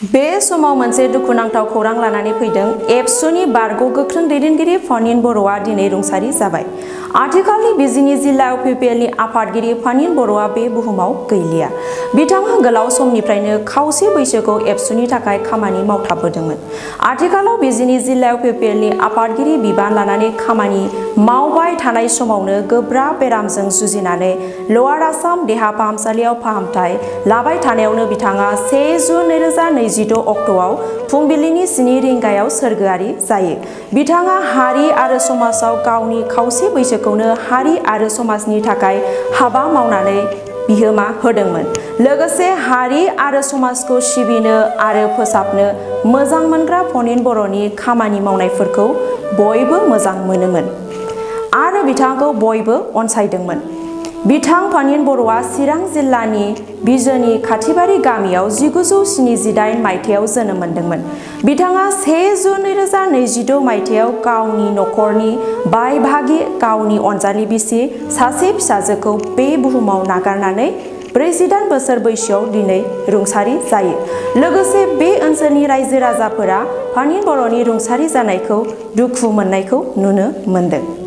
बे समाव मोनसे दुखुनांथाव खौरां लानानै फैदों। एबसुनि बारग' गोख्रों दैदेनगिरि फानिन बर'आ दिनै रुंसारि जाबाय। आथिखालनि बिजिनि जिल्ला इउपिपिएलनि आफादगिरि फानिन बर'आ बे बुहुमाव गैलिया। बिथाङा गोलाव समनिफ्रायनो खावसे बैसोखौ एबसुनि थाखाय खामानि मावथाबबोदोंमोन। आथिखालाव बिजिनि जिल्ला इउपिपिएलनि आफादगिरि बिबान लानानै खामानि मावबाय थानाय समावनो गोब्राब बेरामजों जुजिनानै लवार आसाम देहा फाहामसालियाव फाहामथाय लाबाय थानायावनो बिथाङा 1 जुन 2026 अक्ट'आव फुंबिलिनि 7 रिंगायाव सोरगोआरि जायो। बिथाङा हारि आरो समाजाव गावनि खावसे बैसोखौनो हारि आरो समाजनि थाखाय हाबा मावनानै बिहोमा होदोंमोन। लोगोसे हारि आरो समाजखौ सिबिनो आरो फोसाबनो मोजां मोनग्रा फानिन बर'नि खामानि मावनायफोरखौ बयबो मोजां मोनोमोन आरो बिथांखौ बयबो अनसायदोंमोन। बिथां फानिन बर'आ चिरां जिल्लानि बिजनी खाथिबारि गामियाव 1978 मायथाइयाव जोनोम मोनदोंमोन। बिथाङा 1 जुन 2026 मायथाइयाव गावनि नखरनि बाय बाहागि, गावनि अनजालि बिसि, सासे फिसाजोखौ बे बुहुमाव नागारनानै 48 बोसोर बैसोआव दिनै रुंसारि जायो। लोगोसे बे ओनसोलनि रायजो राजाफोरा फानिन बर'नि रुंसारि जानायखौ दुखु मोननायखौ नुनो मोनदों।